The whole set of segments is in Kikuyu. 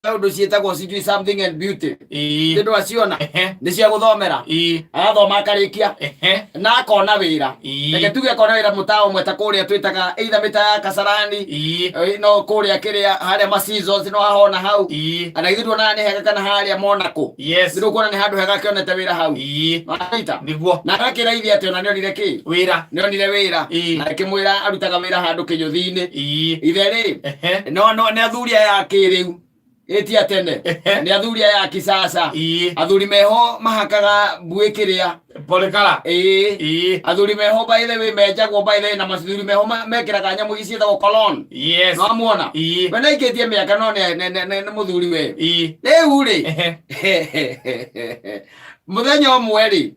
Ũndũ ciĩtagwo sijui something and beauty. Ĩĩ. Nĩ ndwaciona? Ehe. Nĩ cia gũthomera. Ĩĩ. Agathoma akarĩkia na akona wĩra. Reke tuge akona wĩra mũtaa ũmwe ta kũrĩa twĩtaga either mĩtaa ya Kasarani, no kũrĩa kĩrĩa harĩa ma Seasons no ahona hau. Ana githĩ nduonaga nĩ hega kana harĩa Monaco? Yes. Nĩ ndũkuona nĩ handũ hega akĩonete wĩra hau? Wanyita? Nĩguo. Na agakĩra ithe atĩ ona nĩonire kĩ? Wĩra. Nĩonire wĩra. Na akĩmwĩra arutaga wĩra handũ kĩnyũthi-inĩ. Ithe rĩ, no nĩ athuri aya a kĩrĩu, ĩti a tene. Nĩ athuri aya a kisasa. Athuri meho mahakaga mbuĩ kĩrĩa. Polikala. Ĩĩ. Athuri meho by the way menjagwo by the way na mathuri meho mekĩraga nyamũ ici ciĩtagwo cologne. Yes. No muona. We nĩaikĩtie mĩaka no nĩ mũthuri we. Rĩu rĩ, mũthenya ũmwe rĩ,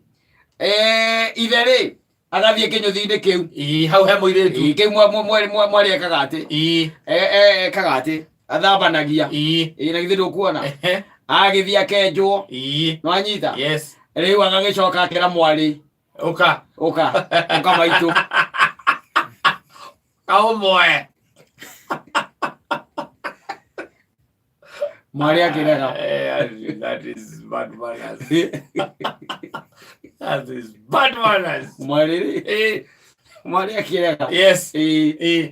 ithe rĩ agathiĩ kĩnyũthi-inĩ kĩu. Ĩĩ, hau he mũirĩtu. Ĩĩ, kĩu mwarĩ ekaga atĩ. Ekaga atĩ athambanagia. Ĩĩ, na githĩ ndũkuona? Agĩthiĩ akenjwo. No anyita? Yes. Rĩu agagĩcoka akĩra mwarĩ, Ũka. Ũka, ũka maitũ. Kaũmwe. Mwarĩ akĩrega. That is bad manners. That is bad manners. Mwarĩ rĩ, mwarĩ akĩrega. Yes. Ĩĩ.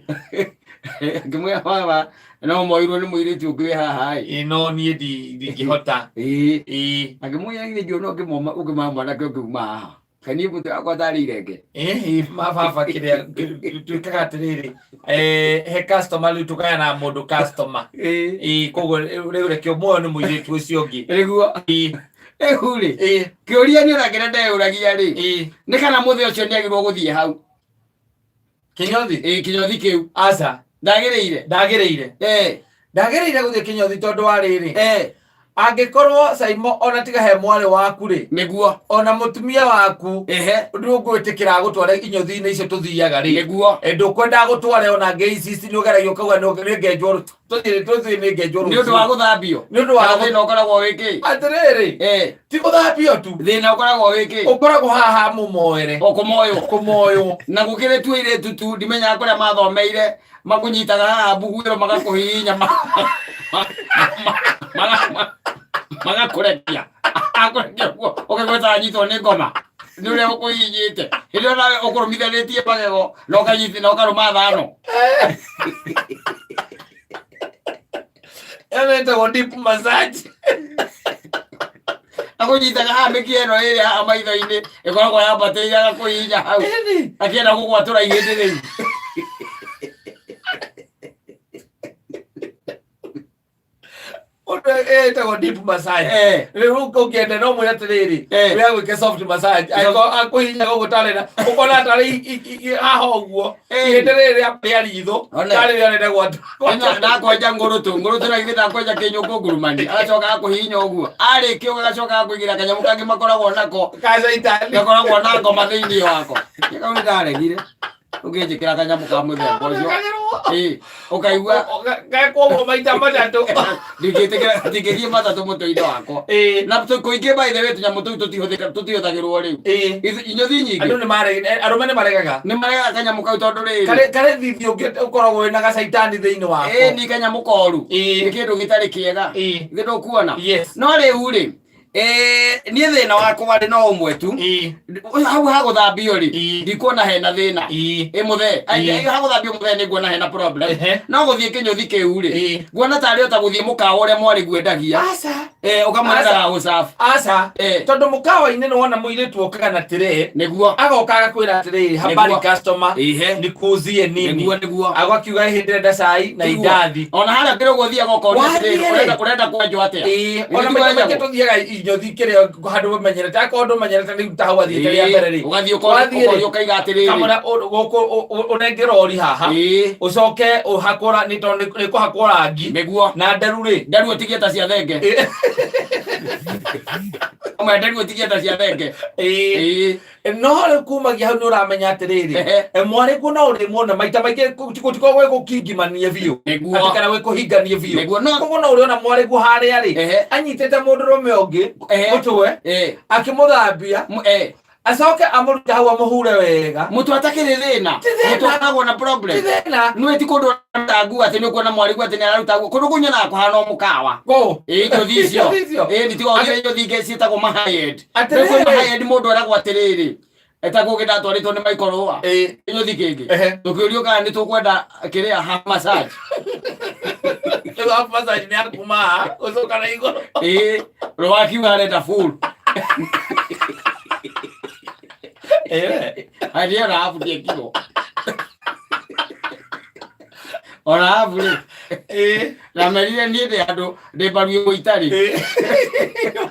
Ngĩmwĩra baba no moirwo nĩ mũirĩtu ũngĩ wĩ haha ĩ. Ĩĩ, no niĩ ndingĩhota. Ĩĩ. Ĩĩ. Akĩmwĩra githĩ ndiona ũngĩmoma ũngĩmama mwanake ũngiuma haha. Kani mũtwe wakwa tarĩ irenge. Ĩĩ, mababa kĩrĩa twĩkaga atĩrĩrĩ, he customer rĩu tũgayanaga mũndũ customer. Ĩĩ. Ĩĩ, koguo rĩu reke ũmwe nĩ mũirĩtu ũcio ũngĩ. Nĩguo. Rĩu rĩ, kĩũria nĩ ona kĩrĩa ndeyũragia rĩ, nĩ kana mũthee ũcio nĩ agĩrĩirwo gũthiĩ hau? Kĩnyothi? Ĩĩ, kĩnyothi kĩu. Aca. Ndagĩrĩire. Ndagĩrĩire. Ndagĩrĩire gũthiĩ kĩnyothi tondũ wa rĩrĩ. Angĩkorwo Saimo ona tiga he mwarĩ waku rĩ. Nĩguo. Ona mũtumia waku. Ndũngwĩtĩkĩra agũtware inyothi-inĩ icio tũthiaga rĩ. Nĩguo. Ndũkwenda agũtware ona ngĩ ici ici nĩ ũgeragia ũkauga nĩ ngenjwo tũthiĩ tũthiĩ nĩ ngenjwo Nĩ ũndũ wa gũthambio. Nĩ ũndũ wa Kana thĩna ũkoragwo wĩ kĩ? Atĩrĩrĩ. Ti gũthambio tu. Thĩna ũkoragwo wĩ kĩ? Ũkoragwo haha mũmoere. O kũmoywo. Kũmoywo. Na gũkĩrĩ tu airĩtu tu ndimenyaga kũrĩa mathomeire makũnyitaga haha mbuguĩro magakũhihinya magakũrekia akũrekia ũguo ũkaigua ta anyitwo nĩ ngoma nĩ ũrĩa ũkũhihinyĩte hĩndĩ ĩyo nawe ũkũrũmithanĩtie magego na ũkanyiti na ũkarũma thano. Ĩno ĩtagwo deep massage. Akũnyitaga haha mĩkiha ĩno ĩrĩ haha maitho-inĩ ĩkoragwo yambatĩire agakũhihinya hau akĩenda gũgwatũra ihĩndĩ rĩu. Ũndũ ĩtagwo deep massage. Rĩu ũngĩenda no mwĩre atĩrĩrĩ, we agwĩke soft massage. Angĩkorwo akũhihinyaga ũguo tarĩ na ũkona tarĩ haha ũguo ihĩndĩ rĩrĩ rĩa ritho One. tarĩ rĩrĩa arenda gwatũra. Ndakwenja ngũrũtũ ngũrũtũ na githĩ ndakwenja kĩnyũngũ ngurumani agacoka agakũhihinya ũguo arĩkia ũguo agacoka agakũigĩra kanyamũ kangĩ makoragwo nako Ka caitani. Gakoragwo na ngoma thĩinĩ wako. Kau nĩ ndaregire ũkĩnjĩkĩra kanyamũ ka mũthemba ũcio. Ĩĩ, ũkaigua Gekwo ũguo maita matatũ. Ndingĩtĩkĩra, ndingĩthiĩ matatũ mũtwe-inĩ wakwa. Na kũingĩ by the way tũnyamũ tũu tũtihũthĩka tũtihũthagĩrwo rĩu. Inyũthi nyingĩ. Andũ nĩ mare arũme nĩ maregaga. Nĩ maregaga kanyamũ kau tondũ rĩrĩ. Karĩ thithi ũngĩ ũkoragwo wĩna gacaitani thĩinĩ wako. Ĩĩ, nĩ kanyamũ koru. Nĩ kĩndũ gĩtarĩ kĩega. Githĩ ndũkuona? Yes. No rĩu rĩ, niĩ thĩna wakwa rĩ no ũmwe tu. Hau ha gũthambio rĩ, ndikuona hena thĩna. Ĩ mũthee, ha gũthambio mũthee nĩ nguona hena problem. No gũthiĩ kĩnyũthi kĩu rĩ, nguona tarĩ o ta gũthiĩ mũkawa ũrĩa mwarĩ gwendagia. Aca. Ũkamwĩra ndagagũcabu. Aca. Tondũ mũkawa-inĩ nĩ wona mũirĩtu okaga na tray. Nĩguo. Agoka agakwĩra atĩrĩrĩ, habari customer. Nikuuzie nini? Nĩguo, nĩguo. Agakiuga hĩndĩ ndĩrenda cai na Tiguo. indathi. Ona harĩa kĩrĩ ũguo ũthiaga ũkoria Wathiĩ atĩrĩrĩ, rĩ. ũrenda kwenjwo atĩa? Ĩĩ, Nĩ ona tiguo maita maingĩ wenjagwo? tũthiaga inyothi kĩrĩa handũ ũmenyerete akorwo ndũmenyerete rĩu ta hau athiĩte rĩa mbere rĩ. Ũgathiĩ Wathiĩ rĩ, ũkoria ũkaiga atĩrĩrĩ. Kamũra gũkũ ũnengere ori haha. Ũcoke ũhakwo nĩ tondũ nĩ kũhakwo rangi. Nĩguo. Na nderu rĩ. Nderu ũtigie ta cia thenge. Ũmwe nderu ũtigie ta cia thenge. Ĩĩ. No rĩu kumagia hau nĩ ũramenya atĩrĩrĩ, mwarĩ kuo no ũrĩmuona maita maingĩ gũtikoragwo gwĩ gũkingimanie biũ. Nĩguo. Atĩ kana gwĩ kũhinganie biũ. Nĩguo, no- Koguo no ũrĩona mwarĩ kuo harĩa rĩ, anyitĩte mũndũrũme ũngĩ mũtwe, akĩmũthambia. Acoke amũrute hau amũhure wega. Mũtwe atakĩrĩ thĩna. Ti thĩna. Mũtwe akoragwo na problem. Ti thĩna. Nĩwe ti kũndũ araruta nguo atĩ nĩ ũkuona mwarĩguo atĩ nĩ araruta nguo. Kũndũ kũu nyonaga kũhana o mũkawa. Kũ? Ĩĩ inyũthi icio. Inyũthi icio? Ĩĩ nĩ tiga ũgire inyũthi ingĩ ciĩtagwo ma high end. Atĩrĩrĩ. Rĩu kwĩ ma high end mũndũ eragwo atĩrĩrĩ, etagwo ũngĩ ndatwarĩtwo nĩ Michael Rũa. Ĩĩ. Inyũthi kĩngĩ. Ehe. Tũkĩũrio kana nĩ tũkwenda kĩrĩa half massage. Rĩu half massage nĩ ya kuma haha gũcoka na igũrũ. Ĩĩ, Rũa akiuga arenda full. Ĩĩ. Hadi ona habu ndiekirwo. Ona habu rĩ, Ĩĩ. na merire niĩ ndĩ handũ ndĩ mbaru ĩmwe itarĩ. Ĩĩ.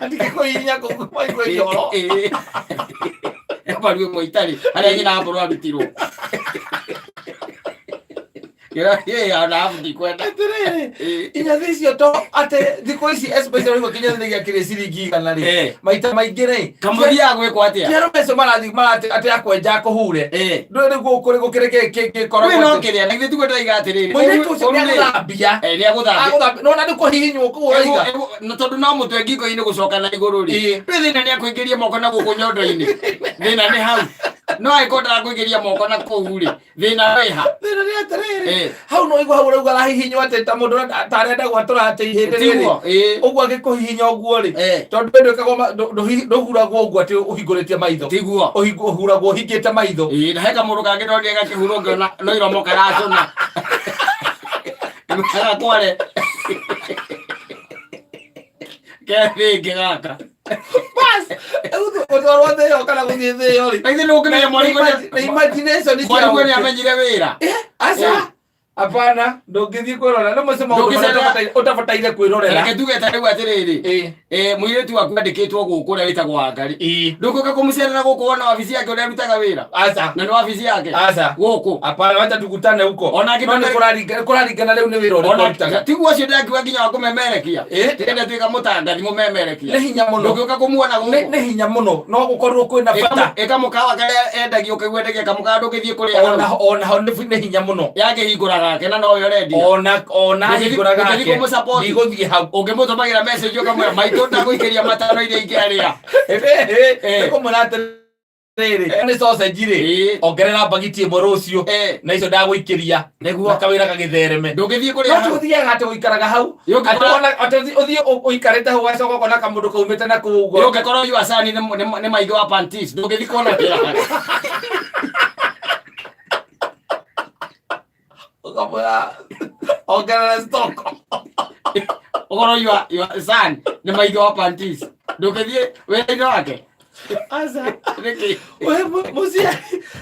Matige kũhihinya kũu maigue njoro. Ĩĩ. Mbaru ĩmwe itarĩ harĩa nyina wa mbũrũ arutirwo. Ĩĩ, ona habu ndikwenda. Atĩrĩrĩ, Ĩĩ. inyathi icio to atĩ thikũ ici especially ũguo kĩnyathi nĩ gĩakĩrĩ ciringi 100 rĩ Eh. maita maingĩ rĩ Kamũthiaga gwĩkwo atĩa? ti arũme acio marathiĩ maratĩ atĩ akwenja akũhure Eh. ndũĩ rĩu gũkũ rĩ gũkĩrĩ kĩ kĩ Wĩ gĩkoragwo no atĩ- kĩrĩa, na githĩ tiguo ndĩroiga atĩrĩrĩ. mũirĩtu ũcio Ũru nĩ rĩ, agũthambia Eh, nĩ agũthambia. agũthambia nona nĩ kũhihinywo kũu ũraiga Na tondũ no mũtwe ngingo-inĩ gũcoka na igũrũ rĩ Ĩĩ. rĩ thĩna nĩ akũingĩria moko na gũkũ nyondo-inĩ thĩna nĩ hau no angĩkorwo ndarakũingĩria moko na kũu rĩ thĩna wĩ ha thĩna nĩ atĩrĩrĩ Eh. hau no igua hau ũrauga arahihinywo atĩ ta mũndũ ũrenda- ta arenda gwatũra atĩ ihĩndĩ rĩrĩ Tiguo, ĩĩ. ũguo agĩkũhihinya ũguo rĩ Eh. tondũ ndwĩkagwo ma- ndũ- ndũhi- ndũhuragwo ũguo atĩ ũhingũrĩtie maitho Tiguo. Ũhuragwo ũhingĩte maitho Ĩĩ, na he kamũndũ kangĩ ndonire gakĩhurwo ngĩona no iromo karacũna gakware kethĩngĩ gaka Bas, gũtwarwo thĩyo kana gũthiĩ thĩyo rĩ na ithe nĩ ũkĩmenya mwarigwo Nĩ imagination cia mwarigwo nĩ ũkĩ. amenyire wĩra Eh, aca hapana ndũngĩthiĩ kwĩrorera nĩ mũcio maũndũ marĩa Ndũngĩcerera- ũtabataire kwĩrorera reke tuge ta rĩu atĩrĩrĩ Ĩĩ. Mũirĩtu waku andĩkĩtwo gũkũ ũrĩa wĩtagwo Wangari Ĩĩ. ndũgũka kũmũcerera gũkũ wona wabici yake ũrĩa arutaga wĩra aca na nĩ wabici yake aca gũkũ hapana wacha tukutane huko Ona No nĩ kũraringana rĩu nĩ wĩra ũrĩkũ Ona ũrutaga tiguo ũcio ndĩrakiuga nginya wa kũmemerekia Ĩĩ. tĩrenda tuĩka mũtangathi mũmemerekia Nĩ hinya mũno. ndũngĩũka kũmuona nĩ gũkũ nĩ hinya mũno no gũkorwo kwĩna bata ĩka mũkawa karĩa endagio ũkaigua endagia kamũkawa ndũngĩthiĩ kũrĩa ona hau onaho nĩ hinya mũno yakĩhingũra gake na nowe ũrendia ona Ndũngĩthiĩ- hingũra ndũngĩthiĩ gake kũmũsupport. ndigũthiĩ hau ũngĩmũtũmagĩra message ũkamwĩra maitũ ndagũikĩria matano iria ingĩ arĩa Eh. nĩkũmwĩra atĩrĩrĩ nĩ sausage rĩ Ĩĩ. ongerera mbagiti ĩmwe rũciũ Eh. na icio ndagũikĩria Nĩguo. na kawĩra gagĩthereme ndũngĩthiĩ no kũrĩa hau tũthiaga atĩ ũikaraga hau Yũngĩkora- Atĩ wona- atĩ ũthiĩ ũikarĩte hau ũgacoka ũkona kamũndũ kaumĩte na kũu ũguo ũngĩkorwo yuacani nĩ maingĩ wa panties ndũngĩthiĩ kuona wĩra ũkamwĩra ongerera stock ũkorwo your son nĩ maingĩ wa panties ndũngĩthiĩ wĩra-inĩ wake aca nĩkĩ we mũciari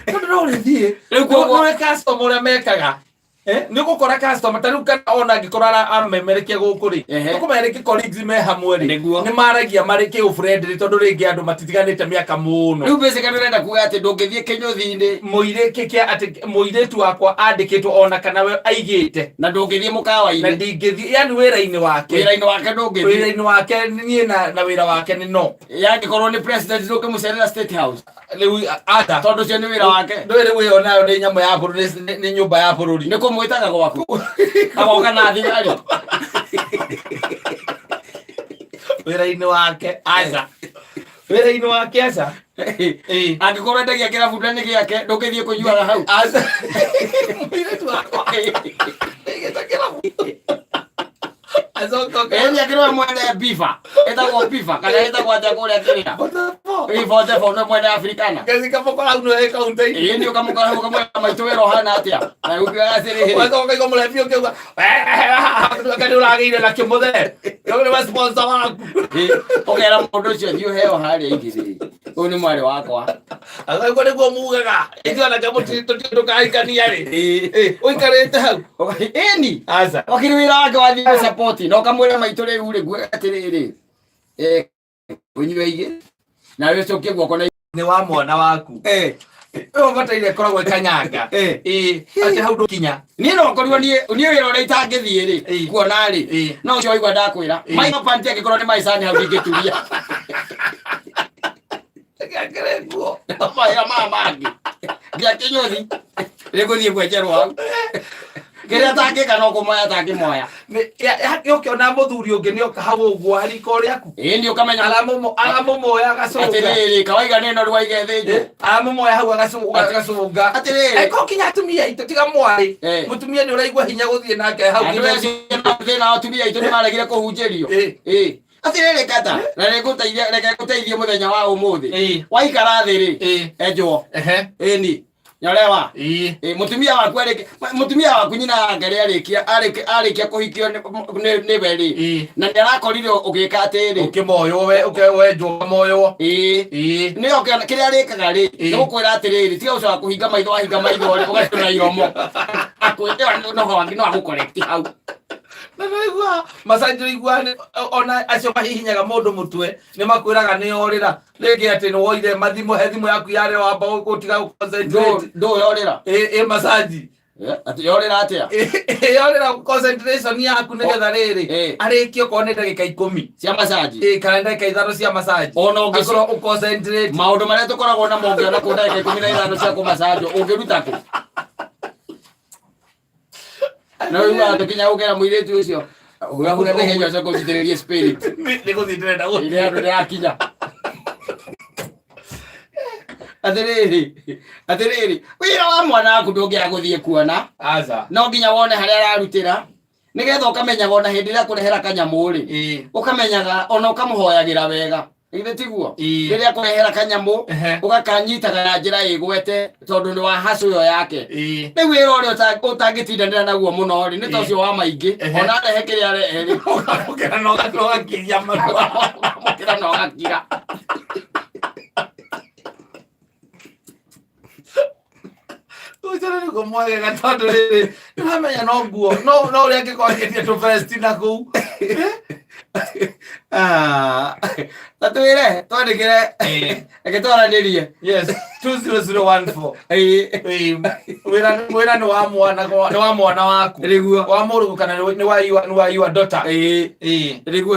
tondũ no ũrĩthiĩ Rĩu koguo- nĩwe customer ũrĩa mekaga Eh, nĩ ũgũkora customer ta rĩu kana ona angĩkorwo aramemerekia gũkũ rĩ Ehe. ũkũmenya rĩngĩ colleagues me hamwe rĩ Nĩguo. nĩ maragia marĩ kĩ friendly tondũ rĩngĩ andũ matitiganĩte mĩaka mũno rĩu basically ũrenda kuga atĩ ndũngĩthiĩ kĩnyũthi-inĩ mũirĩ kĩkĩa atĩ mũirĩtu wakwa andĩkĩtwo ona kana we aigĩte na ndũngĩthiĩ na mũkawa-inĩ ndingĩthiĩ yani wĩra-inĩ wake wĩra-inĩ wake ndũngĩthiĩ wĩra-inĩ wake niĩ na wĩra wake nĩ no yangĩkorwo nĩ president ndũngĩmũcerera state house rĩu ata tondũ ũcio nĩ wĩra wake ndũĩ rĩu ĩyo nayo nĩ nyamũ ya bũrũri nĩ nyũmba ya bũrũri nĩ kũmwĩtaga gwaku agoka na thigari wĩra-inĩ wake aca wĩra-inĩ wake aca Ĩĩ. angĩkorwo endagia kĩrabu na nĩ gĩake ndũngĩthiĩ kũnyuaga hau aca mũirĩtu wakwa Nĩgĩte kĩrabu acoka oke ĩni akĩrwo mwene biba ĩtagwo biba kana ĩtagwo atĩa kũrĩa kĩrĩa Botafogo. Botafogo nĩ mwene Afrikana Ngeci kamũkora hau nĩwe kaunti-inĩ. ĩĩ nĩ ũkamũkora hau ũkamwĩra maitũ wĩra ũhana atĩa na ũkiuga atĩrĩrĩ Ũgacoka ũkaigua mũrebi ũkĩuga "Wee, nĩ ũragĩire nakĩo mũthee Nĩ we sponsor waku Ĩ, ũkera mũndũ ũcio thiĩ ũheo harĩa igĩrĩ ũyũ nĩ mwarĩ wakwa Ũguo nĩguo mugaga ithuĩ anake tũtiũĩ tũkahikania rĩ Ĩ. Ĩ, ũikarĩte hau ĩni aca wakiri wĩra wake wathiĩ gũcapoti na ũkamwĩra maitũ rĩu rĩ nguoya atĩrĩrĩ ũnyue igĩ nawe ũcokie guoko na nĩ wa mwana waku Eh, ĩyo bataire ĩkoragwo ĩkanyanga Eh. Ĩ, atĩ hau ndũkinya niĩ no ngorirwo niĩ wĩra ũrĩa itangĩthiĩ rĩ Ĩ. kuona rĩ Ĩ. no ũcio waigua ndakwĩra Ĩ. maitho panti angĩkorwo nĩ maicani hau ndingĩturia Ngekĩre nguo mawĩra maya mangĩ ngia kĩnyũthi nĩngũthiĩ gwenjerwo hau Kĩrĩa atangĩka no kũmoya atangĩmoya. Ũkĩona mũthuri ũngĩ nĩ oka hau ũguo hariko rĩaku. Ĩĩ nĩ ũkamenya. Aramũmoya agacũnga. Atĩrĩrĩ, kawaiga nĩ no rwaiga ĩthĩnjwo. Aramũmoya hau agacũnga. Atĩrĩrĩ. Eko kinya atumia aitũ tiga mwarĩ. Mũtumia nĩ ũraigua hinya gũthiĩ nake hau. Andũ acio thĩna wa atumia aitũ nĩ maregire kũhunjĩrio. Ĩĩ. Atĩrĩrĩ kata, na nĩngũteithia reke ngũteithie mũthenya wa ũmũthĩ. Waikara thĩ rĩ, enjwo. Ĩni. Nyorewa. Ĩĩ. Mũtumia waku arĩkia mũtumia waku nyina yake rĩ arĩkia arĩkia arĩkia kũhikio nĩwe rĩ. Na nĩ arakorire ũgĩka atĩrĩ. Ũkĩmoywo we wenjwo ũkamoywo. Ĩĩ. Nĩ ũkĩona kĩrĩa arĩkaga rĩ, nĩ gũkwĩra atĩrĩrĩ, tiga gũcoka kũhinga maitho wahinga maitho rĩ, ũgacũna iromo. Akwĩra no agũcorrect hau. Na nĩwaigua massage nĩwaigua ona acio mahihinyaga mũndũ mũtwe nĩ makwĩraga nĩ orĩra rĩngĩ atĩ nĩ woire mathimũ he thimũ yaku yarĩ wamba gũtiga concentrate. Ndũ yorĩra? Ĩ massage. Atĩ yorĩra atĩa? Yorĩra concentration yaku nĩgetha rĩrĩ arĩkie okorwo nĩ ndagĩka 10 cia massage. Ĩ kana ndagĩka 5 cia massage. Ona ũngĩ akorwo ũ concentrate. Maũndũ marĩa tũkoragwo namo ũngĩona kũ ndagĩka 15 cia kũmassage ũngĩruta kũ? Na rĩu tũkinya gũkĩra mũirĩtu ũcio hurahura na ihenya ũcoke ũnjitĩrĩrie spirit. Nĩ gũthiĩ ndĩrenda gũthiĩ. Ile andũ ndĩrakinya. Atĩrĩrĩ, atĩrĩrĩ, wĩra wa mwana waku ndũngĩaga gũthiĩ kuona. Aca. No nginya wone harĩa ararutĩra nĩgetha ũkamenyaga ona hĩndĩ ĩrĩa akũrehera kanyamũ rĩ, ũkamenyaga ona ũkamũhoyagĩra wega. Githĩ tiguo? Rĩrĩa akũrehera kanyamũ ũgakanyitaga na njĩra ĩgwete tondũ nĩ wa hacũ ĩyo yake. Rĩu wĩra ũrĩa ũtangĩtindanĩra naguo mũno rĩ, nĩ ta ũcio wa maingĩ. Ona arehe kĩrĩa arehe rĩ, ũkamũkĩra na ũgakiria marua. Ũkamũkĩra na ũgakira. Ũcio nĩguo mwagega tondũ rĩrĩ nĩwamenya no nguo no no ũrĩa angĩkorwo akĩendia tũbesti na kũu. Ah, ta twĩre twandĩkĩre reke twaranĩrie. Yes, 20014. Ĩĩ. Ĩĩ, wĩra wĩra nĩ wa mwana nĩ wa mwana waku. Nĩguo. Wa mũrũguo kana nĩ wa your daughter. Ĩĩ. Ĩĩ. Nĩguo.